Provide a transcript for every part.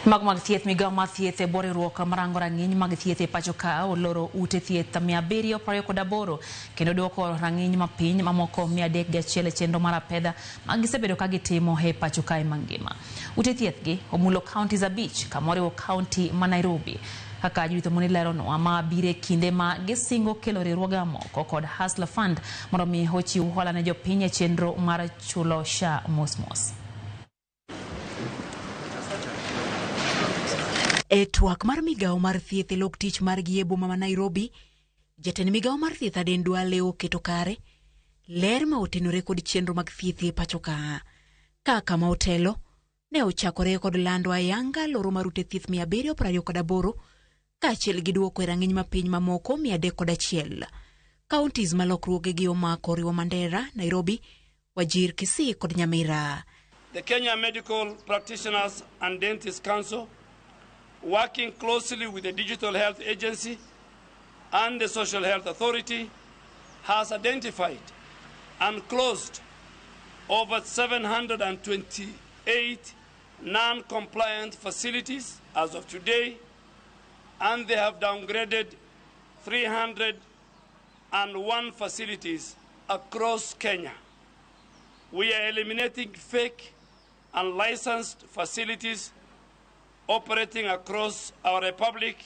Mago mag thieth. Migawo mar thieth e bwo riwruok marango rang'iny mag thieth e pacho ka oloro ute thieth 728 kendo duoko rang'iny mapiny mamoko 301 e chenro mar apedha ma gisebedo ka gitimo e pacho kae mangima. Ute thieth gi omulo counties 5 kamoriwo county ma Nairobi. Kaka Judith Omondi leronwa, ma biro e kinde ma gisingo kelo riwruoge mamoko kod Hustler Fund mondo mi ochiw hola ne jopiny e chenro mar chulo SHA mos mos. E twak mar migawo mar thieth e lok tich margi e boma ma Nairobi, jatend migawo mar thieth Aden Duale oketo kare ler ma otenore kod chenro mag thieth e pacho ka. Kaka ma otelo, ne ochakore kod lando ayanga loro mar ute thieth 728 kaachiel gi duoko e rang'iny mapiny mamoko 301. Counties ma lokruogegi omako oriwo Mandera, Nairobi, Wajir, Kisii kod Nyamira. The Kenya Medical Practitioners and Dentists Council, working closely with the Digital Health Agency and the Social Health Authority, has identified and closed over 728 non-compliant facilities as of today, and they have downgraded 301 facilities across Kenya. We are eliminating fake unlicensed facilities operating across our republic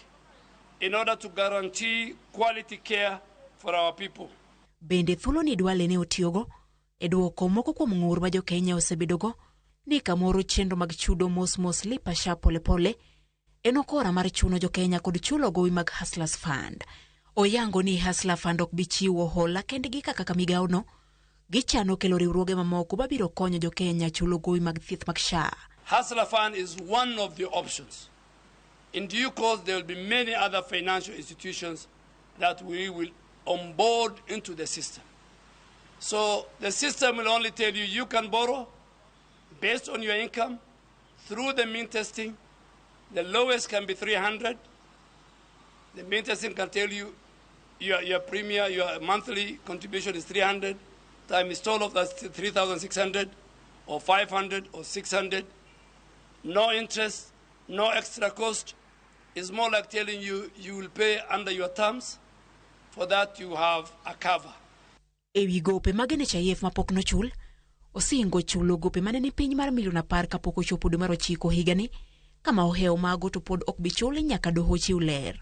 in order to guarantee quality care for our people. Bende thuolo ni Duale ne otiyogo e duoko moko kuom ng'ur ma jo-Kenya osebedogo ni kamoro chenro mag chudo mos mos lipa SHA polepole en okora mar chuno jo-Kenya kod chulo gowi mag Hustlers Fund. Oyango ni Hustler Fund ok bi chiwo hola kendgi kaka migawono, gichano kelo riwruoge mamoko mabiro konyo jo-Kenya chulo gowi mag thieth mag SHA. Hustler Fund is one of the options. In due course, there will be many other financial institutions that we will onboard into the system. So the system will only tell you you can borrow based on your income through the mean testing. The lowest can be 300. The mean testing can tell you your premium, your monthly contribution is 300 times total of that's 3,600 or 500 or 600. No interest, no extra cost. It's more like telling you you will pay under your terms. For that you have a cover. E wi gope mag NHIF mapok nochul, osingo chulo gope mane ni piny mar milion 10 kapok ochopo dwe mar 9 higani, kama ohewo mago to pod ok bi chul nyaka doho chiw ler.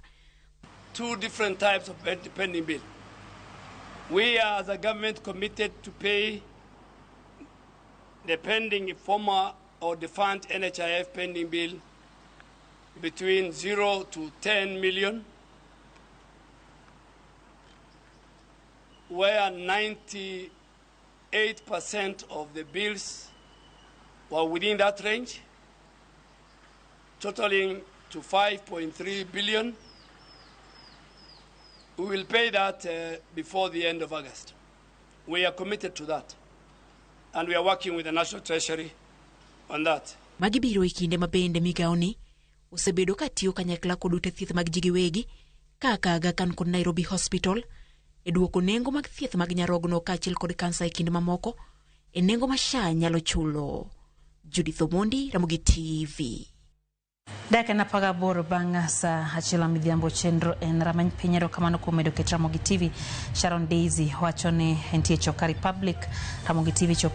Two different types of pending bill. We are, as a government, committed to pay the pending former or defunct NHIF pending bill between 0 to 10 million, where 98% of the bills were within that range, totaling to 5.3 billion. We will pay that before the end of August. We are committed to that, and we are working with the National Treasury on that. Magi biro e kinde ma bende migawoni osebedo ka tiyo kanyakla kod ute thieth mag ji giwegi kaka Aga Khan kod Nairobi Hospital e duoko nengo mag thieth mag nyarogno kaachiel kod kansa e kind mamoko e nengo ma SHA nyalo chulo. Judith Omondi, Ramogi TV. Dakika en 18 bang' sa 1 midhiambo. Chenro en rameny piny. Erokamano kuom medo ket Ramogi TV. Sharon Daisy wacho ni entie Choka Republic. Ramogi TV chopo.